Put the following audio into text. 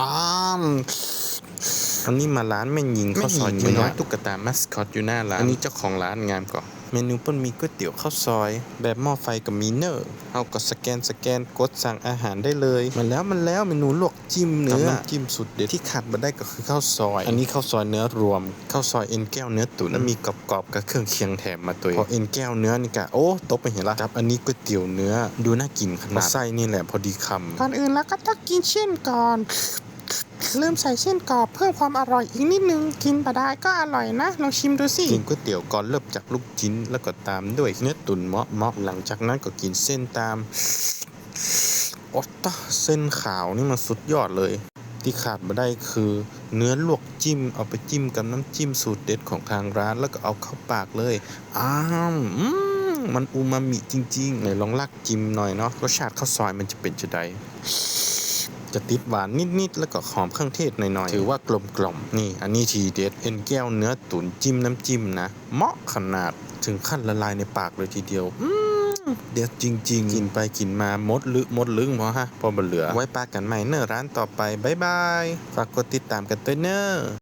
ອ້າມ ອັນນີ້ມາຮ້ານແມ່ຍິງເຂົ້າຊອຍ ແມ່ຍິງ ນ້ອຍ ຕຸກກະຕາມາສຄອດຢູ່ໜ້າຮ້ານ. ອັນນີ້ເຈົ້າຂອງຮ້ານງາມກວ່າ. ເມນູເພິ່ນມີກ໋ວຍຕຽວເຂົ້າຊອຍ ແບບໝໍ້ໄຟກໍມີເນີ. ເຮົາກໍສະແກນ ສະແກນ ກົດສັ່ງອາຫານໄດ້ເລີຍ. ມາແລ້ວ ມາແລ້ວ ເມນູລວກ ຈິ້ມເນື້ອ ກັບນ້ຳຈິ້ມສູດເດັດ. ທີ່ຂາດບໍ່ໄດ້ກໍຄືເຂົ້າຊອຍ. ອັນນີ້ເຂົ້າຊອຍເນື້ອລວມ ເຂົ້າຊອຍເອັນແກ້ວເນື້ອຕຸ໋ນ ແລ້ວມີກອບໆ ກັບເຄື່ອງຄຽງແຖມມາໂຕຍ. ເພາະເອັນແກ້ວເນື້ອນີ້ກະ ໂອ້ ຕົບໄປເຫັນລະ ກັບອັນນີ້ກ໋ວຍຕຽວເນື້ອ ດູໜ້າກິນຂະໜາດ. ເອົາໃສ່ນີ້ແຫຼະ ພໍດີຄຳ. ກ່ອນອື່ນລະກໍຕ້ອງກິນເສັ້ນກ່ອນ. ລືມໃສ່ເສັ້ນກອບ ເພີ່ມຄວາມອະຮ່ອຍອີກນິດໜຶ່ງ. ກິນບໍ່ໄດ້ກໍອະຮ່ອຍນະ ລອງຊິມດູຊິ. ກິນກ໋ວຍຕຽວກ່ອນ ເລີ່ມຈາກລູກຊີ້ນ ແລ້ວກໍຕາມດ້ວຍເນື້ອຕຸ໋ນເໝາະໆ. ຫຼັງຈາກນັ້ນກໍກິນເສັ້ນຕາມ. ໂອດຕະ ເສັ້ນຂາວນີ້ມັນສຸດຍອດເລີຍ. ທີ່ຂາດບໍ່ໄດ້ຄືເນື້ອລວກຈິ້ມ ເອົາໄປຈິ້ມກັບນ້ຳຈິ້ມສູດເດັດຂອງທາງຮ້ານ ແລ້ວກໍເອົາເຂົ້າປາກເລີຍ. ອ້າມ ອືມ ມັນອູມາມິຈິງໆ. ໄດ້ລອງລາກຈິ້ມໜ້ອຍເນາະ ລົດຊາດເຂົ້າຊອຍມັນຈະເປັນຈັ່ງໃດ? ຈະຕິດຫວານນິດໆ ແລ້ວກໍຫອມເຄື່ອງເທດໜ້ອຍໆ ຖືວ່າກົມກ່ອມ. ນີ້ ອັນນີ້ທີເດັດ ເອັນແກ້ວເນື້ອຕຸ໋ນຈິ້ມນ້ຳຈິ້ມນະ ເໝາະຂະໜາດ ເຖິງຂັ້ນລະລາຍໃນປາກເລີຍທີດຽວ. ອືມ ເດັດຈິງໆ. ກິນໄປກິນມາໝົດລຶໝົດລຶງ ພໍຮະ ພໍບໍ່ເຫຼືອ. ໄວ້ປະກັນໃໝ່ເນີ ຮ້ານຕໍ່ໄປ. ບາຍບາຍ. ຝາກກົດຕິດຕາມກັນດ້ວຍເນີ.